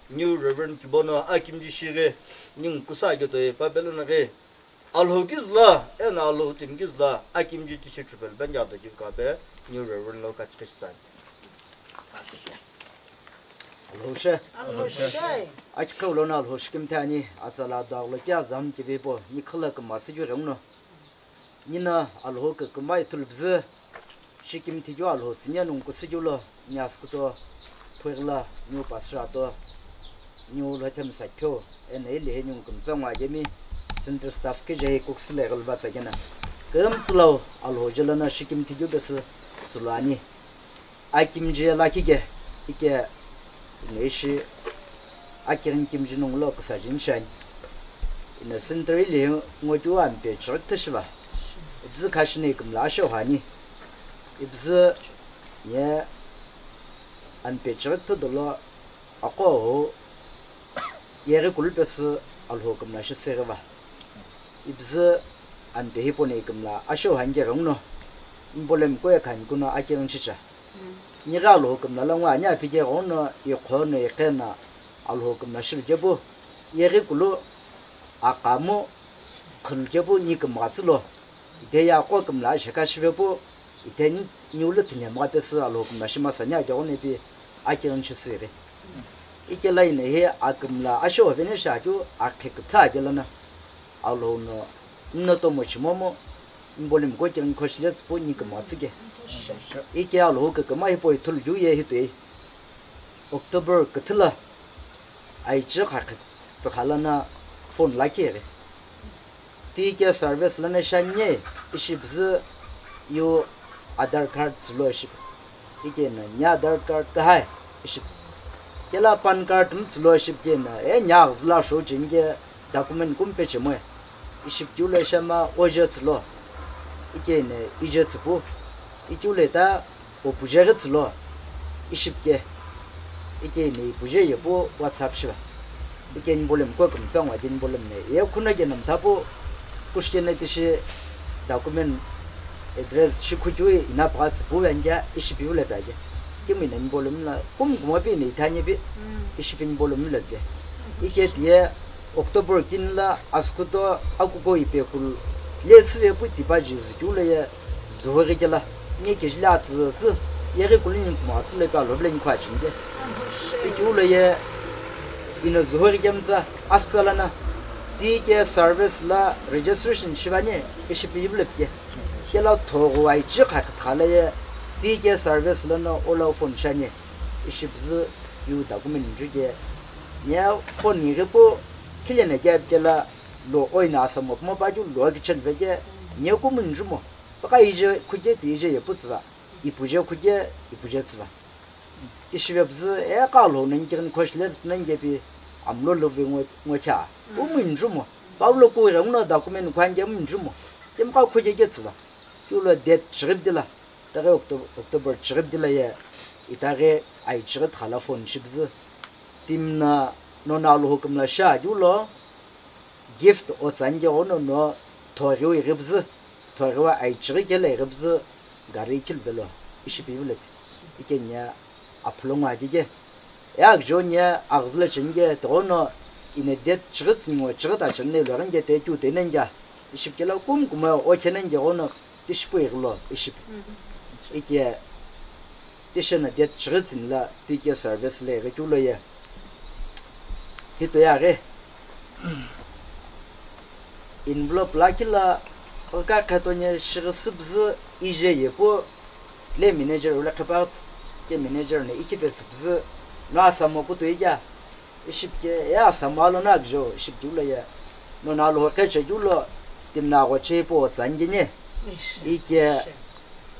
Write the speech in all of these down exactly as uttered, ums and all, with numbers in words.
New Reverend Kibono akimji shighi, ningu kusa aghi toi pa pelono ghi, Alhou kizüla, eno Alhou timi kizüla, akimji tishi triple ben yado kivkabe, New Reverend lo kachikhi shitsani. Alhou she. Alhou she. Achi kau lono Alhou shikimthi ani, atsala daglo kia zam kivipo, nikhala kama siju rengno. Nina Alhou ke kama ithulbzü, shikimthi ju Alhou tsinya nungu kusiju lo, nya skuto, phuigla, nyu pasra to, nyu lo them sa kyo, ene ile he nungu kumtsa ngwa jemi, center staff ke je he kuksile galba tsagena. Kem tsilo Alhou jela na shikimthi ju besi, sulani. Akimji lakhi ke, ike, ine ishi, akirin kimji nungu lo kusa jin shani. Ine center ile ngo ju ampe chirikta shiva. Ibzü kashini kumla asho hani. Ibzü nye ampe chirikta dolo ako yeghi kulu pesü Alhou kumla shi seghiva. Ibzü ampe hiponi kumla asho hange rongno. Imbolem koya khani kuno akirin chicha. Nigha Alhou kumla la ngwa anya pige rongno ikhono ikhena Alhou kumla shil jebu. Yeghi kulu akamu khul jebu ni kumla tsilo. Ite ya ko kumla sheka shivepu. Iteni niu lo thini mgha pesü Alhou kumla shima sani aghi ghono ipi akirin shi siri. Ikela ine he akümla asho vene shi akeu akhe kütha aghi lono Alhou no nno tomo chimomu, imbolem ko kirin khoshile süpu ni kümgha tsüke. Ike Alhou küküma hipau ithulu ju ye hitoi. October küthü la aichi khakhe tükha lono phone lakhi ghi. Tike service lono shanye ishi püzü yu Aadhaar card tsülo ishi. Ike na nya Aadhaar card kahai ishi. Kela PAN card mu tsülo ishi kena e nya aghüzü la shou chinike document kum pechemoe. Ishi keu lo shama oje tsülo. Ike na ije tsüpu. Ikeu le ta Opuje ghi tsülo, ishipke, ike ine ipuje yepu WhatsApp shiva. Ike nibolem ko kümtsü ngo ike nibolem ne, ye khuna ke namtha pu, kushke ne tishi document address shi khuju ina pagha tsüpu anya ishipi ule ta ke. Kimi ne nibolem la, kum kuma pi ne ithanye pi, ishipi nibolem la ke. Ike tiye, October kini la askuto akuko ipekulu le süve pu tipa ji zükeu lo ye zuhuri kela, nge kejile atsütsü, yeghi kulu ni kuma atsü le ka lo bile ni khua chinike. Ikeu lo ye ino zuhuri kemtsa asütsa lana, tike service la registration shivani ishipi ibulepke. Kela thogu aichi khakha la ye tike service lana ola phone shani ishipüzü yu document juke. Nya phone yighi pu khilena kepikela lo oina asamo puma pa ju lo kichel veke nye kumu njumo. Paka ije khuke ti ije yepu tsüva. Ipuje khuke ipuje tsüva. Ishive püzü e ka lo nang kirin khosh le tsü nang kepi amlo lo ve ngo ngocha. Kumu njumo. Paulo ku ira uno document khwange mu njumo. Kemka khuke ke tsüva. Keu lo date chirip dila. Itaghi Octo-, October chighi dila ye, itaghi aichighi thala phone shipüzü. Timi no nono Alhou kümla shi akeu lo, gift otsa nike ghono no thoghiu ighipüzü, thoghiu aichighi kelo ighipüzü, gari ichilu velo, ishipi vilo, ikenya aphulo ngo akike. E akjo nye aghüzülo chenike tighono ine date chighi tsüngo chighi ta chenne lo ghenike te keu te nenge. Ishipkela kum kumo o chenenge ghono tishipu ighilo ishipi. Ike tishena date chighi tsünila tike service le ghi keu lo ye. Hito ya ghi. Envelope lakhi la, oka khatonye shighi süpüzü ije yepu, le manager ule khapaghi, ke manager ne ichipe süpüzü, no asamo kutu ija, ishipke, e asamo alo na gjo, ishipke ule ye, no na lo kheche julo, timna go che po tsangine, ike,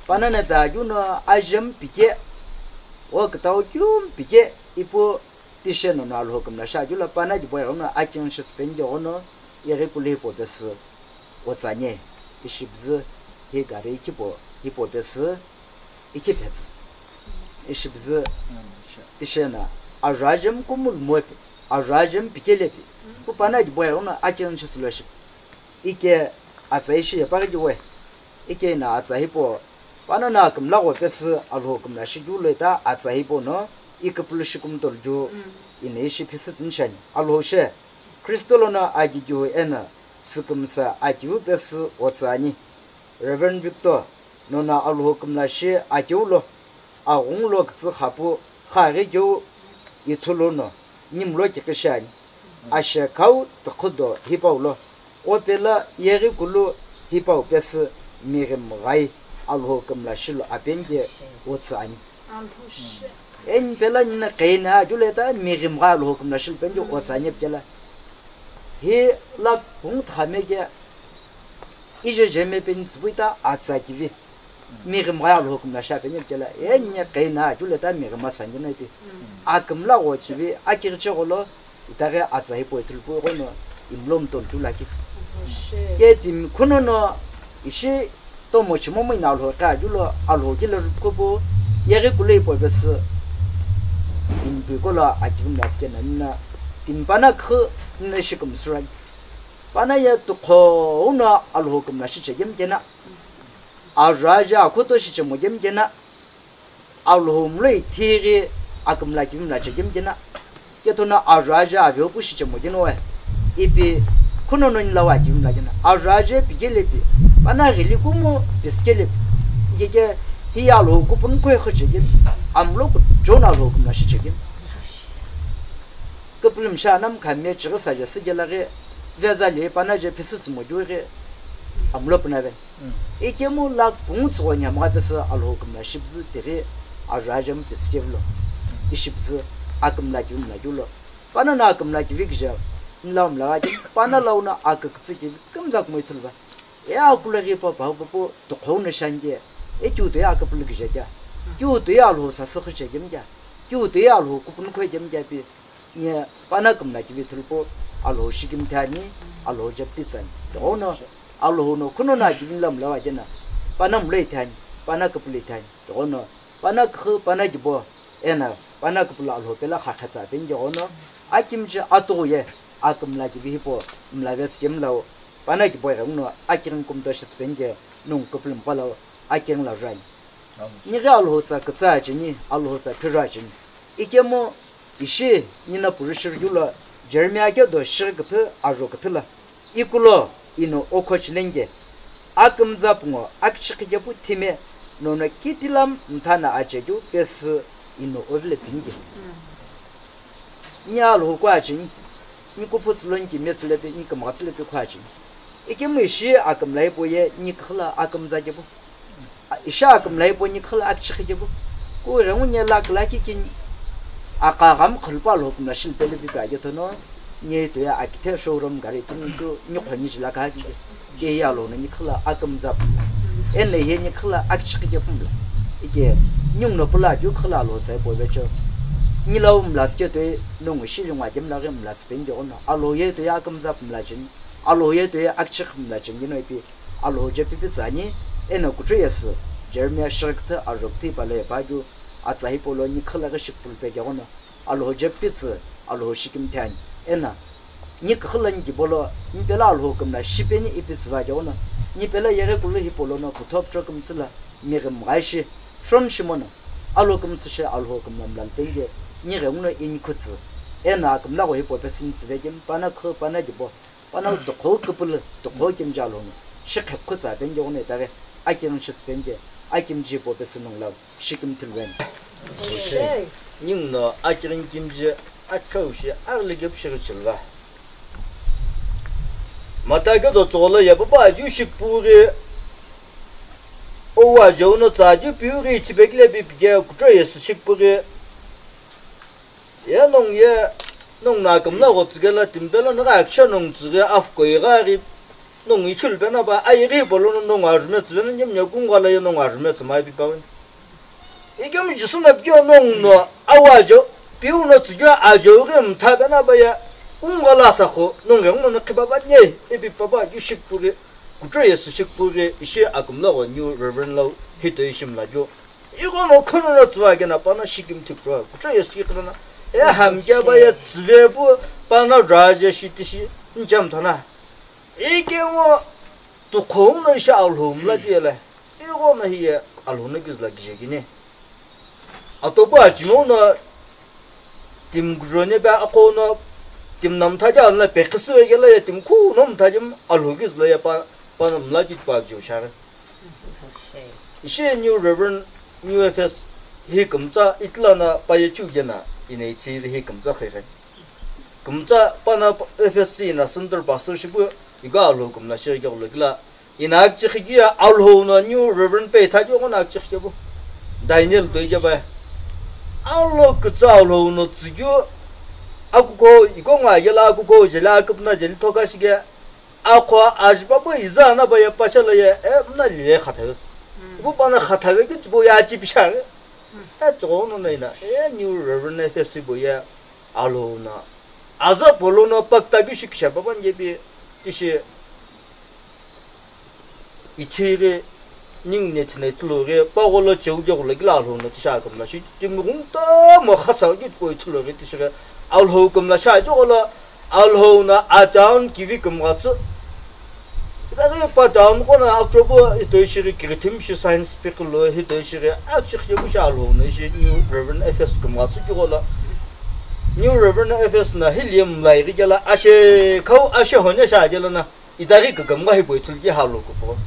panane ba juno ajem pike, o ktau kyum pike, ipu, Tisheno no Alhou kümla shi akeu lo pana kibo ighono aking shi spend ighono yeghi kulu hipau pesü otsanye, ishipüzü hi gari hipau, hipau pesü ikiphetsü. Ishipüzü tisheno ajo ajemu kumulu mope, ajo ajemu pikelepe, pu pana kibo ighono aking shi silo shipe. Ike atsa ishi yepaghi kiwe. Ike ina atsa hipau, panano kümla gho pesü Alhou kümla shi keu lo ita atsa hipau no, iküpülü shi kumtolu keu, ino ishi phisütsüni shiani. Alhou she Kristo lono agigiu eno sükümsa agiu pesü otsü ani. Reverend Victor, nono Alhou kümla shi agiu lo, aghungu lo kütsü khapu khaghi keu ithulu no nimlo kikhi shiani. Ashe kau tükhudo hipau lo, o pela yeghi kulu hipau pesü mighim ghai Alhou kümla shilo apeni ke otsü ani. Eni pela nina qeina agiu lo ta mighim ghai Alhou kümla shilo peni ke otsü ani pela. Hi la kung thame ke ije jeme peni tsüpui ta atsa kivi. Mighim ghai Alhou kümla shi apeni pela. Eni qeina agiu lo ta mighim asani na ipi. Akümla gho kivi akighiche gholo itaghi atsa hipau ithulu pu ighono imlo mtolu keu lakhi. Ke timi khunono ishi tomo chimomu ino Alhou kha agiu lo Alhou kile rupkhu pu yeghi kulu hipau pesü inipi kolo akivi mla sikena nina timi pana khü nina ishi kümsü rani. Pana ye tukhou no Alhou kümla shichekemi kena. Azuaje akhuto shichemo kemi kena. Alhou mlo ithighi akümla kivi mla chekemi kena. Kethono azuaje avepu shichemo kena we. Ipi khunono nilawa kivi mla kena. Azuaje pikele pi. Pana ghili kumo pisikele pi. Ikeke hiye Alhou kupunu kue khüchekemi. Amlo kuchou no Alhou kümla shichekemi. Küpülümsha anam khami chighi saje sügela ghi veza le pana je phisüsü mo ju ghi amlo puna ve. Ikemu la kungu tsügho nyamgha pesü Alhou kümla shipüzü tighi azuaje mu pisike vilo. Ishipüzü akümla kivi mla ju lo. Pana no akümla kivi kije mla mla gha pana lau no akükütsü kivi kümza kumo ithulu va. E akulu ghi pa pa pa pu tukhou no shange. E kiu to ye aküpülü kije kya. Kiu to ye Alhou sasü khüchekemi kya. Kiu to ye Alhou kupunu khuekemi kya pi. Nye pana kümla kivi ithulu pu Alhou shikimthi ani, Alhou jepitsa ani. Tighono Alhou no khunono akivi mla mla wa kena. Pana mlo ithi ani, pana küpülü ithi ani. Tighono pana khü, pana kibo, eno pana küpülü Alhou pela khakhetsa peni tighono akimchi atughu ye akümla kivi hipau mla vesikemi lau pana kibo ighenguno akighini kumto shisü peni ke nungu küpülü mqo lau akighini la juani. Nighi Alhou tsa kütsü acheni, Alhou tsa phiju acheni. Ikemu ishi nina purishir yulo Jeremiah kedo shighi küthü ajo küthü la. Ikulo ino okho chilenge. Akümza pungo akichikhi kepu thime nono kitilam mthana achekeu pesü ino ovile pinge. Ni Alhou kua cheni, ni kuphu tsüloni ki metsülepe, ni kümgha tsülepe kua cheni. Ikemu ishi akümla hipau ye ni kükhüla akümza kepu. A, ishi akümla hipau ni kükhüla akichikhi kepu. Ku rengu nye la küla kikini. Aka ghamu khulupa Alhou kümla shilpele pipe agethono. Ni toye akithe showroom gari timi tu ni khoni jila ka kike. Ke ye Alhou no ni kükhüla akümza pu. Eno ye ni kükhüla akichikhi kepu mla. Ike, ningu no pula keu kükhüla Alhou tsa hipau vecho. Ni lau mla sike toye, nungu ishi jungwa kemla ghi mla sipeni tighono. Alhou ye toye akümza pu mla cheni. Alhou ye toye akichikhi mla cheni no ipi. Alhou jepipitsa ani, eno kuchou yesü, Jeremiah shighi küthü ajo küthü ipa lo ye pa keu, atsa hipau lo ni kükhüla ghi shikupulu pe tighono. Alhou jepitsi, Alhou shikimthi ani. Eno, ni kükhüla ni kibo lo, ni pela Alhou kümla shipeni ipi tsüva tighono, ni pela yeghi kulu hipau lono kutho putro kümtsü la, mighim ghai shi, shon shimono, Alhou kümsü shi Alhou kümla mla lupeni ke, ni ghenguno ini khutsü. Eno akümla gho hipau pesü ni tsüvekemi, pana khü, pana kibo, pana tukhou küpülü, tukhou kimji Alhou no, shikhe khutsa peni tighono itaghi, akighini shisü peni ke, akimji hipau pesü nungu lau. Shikimthi lueni. Ningu no akighini kimji akhau shi aghili kepu shighi chilva. Mata kedo tsügholo ye papa ajiu shikipughi. Owa ajeu no tsa ajiu piughi ithipekile pipike kuchou yesü shikipughi. Ye nongu ye, nongu no akümla gho tsükela timi pela nigha akisha nongu tsüghi afuko igha ghi nongu ikhilu pena pa, aye ghi polo no nongu ajume tsüvena nyemnye kungala ye nongu ajume tsümai pipaweni. Ikemu Jisü no pikeo nongu no awa ajo, piu no tsükeo ajo ghi mtha pena pa ye kungala sakho nongu ghenguno no khipapa nye, ipi papa ju shikipughi, kuchou yesü shikipughi, ishi akümla gho new Reverend lau hito ishi mla ju. Ighono khunono tsüva kena pana shikimthi kuchou, kuchou yesü ikhilana. E hamkeba ye tsüve pu pana raje shi tishi nchamthana. Ikemu tukhou no ishi Alhou mla kiyele. Ighono hiye Alhou no kizüla kije kini. Atopu achimeu no Timi kujo ne pe aqo no timi na mthaji alo na pekhisü ve kela ye timi khu no mthaji Alhou kizü lo ye pa, pa no mla kit pa kizü share. Ishi New Reverend, New F S hi kümtsa itila na pa ye chu ye na ine ithi hi kümtsa khe khe. Kümtsa pa na F S C na center pastor shipu iga Alhou kümla shi kya lo kila. Ina akchikhi kya Alhou no New Reverend pe thaji ko na akchikhi bu. Daniel to ija ba. Alhou kutsa Alhou no tsugyu akuko iko nga yela akuko jela akupna jeli thoka shige. Akho ajipa bu iza na ba ye pasha lo ye e mna lile khathaves. Bu pa na khathave ki bu ya chi pisha. E tsono na ina e New Reverend F S C bu ye Alhou na. Aza polo no pakta ki shikisha pa ban ye bi tishi. Ithighi ningu ne thina ithulu ghi pagholo cheu ghi ghula gila Alhou no tisha kümla shi timi ghungta mo khasa ghi tipau ithulu ghi tishi ghi Alhou kümla sha ghi ghula Alhou no a town kivi kümgha tsü. Itaghi pa town qo no October ito ishi ghi kirithim shi science pikilo hito ishi ghi akchikhi ghi shi Alhou no ishi New Reverend F S kümgha tsü ghi ghula New Reverend F S no hiliye mlai ghi gela ashe khau ashe hone sha gela na. Itaghi kükümgha hipau ithulu ki Alhou kupo.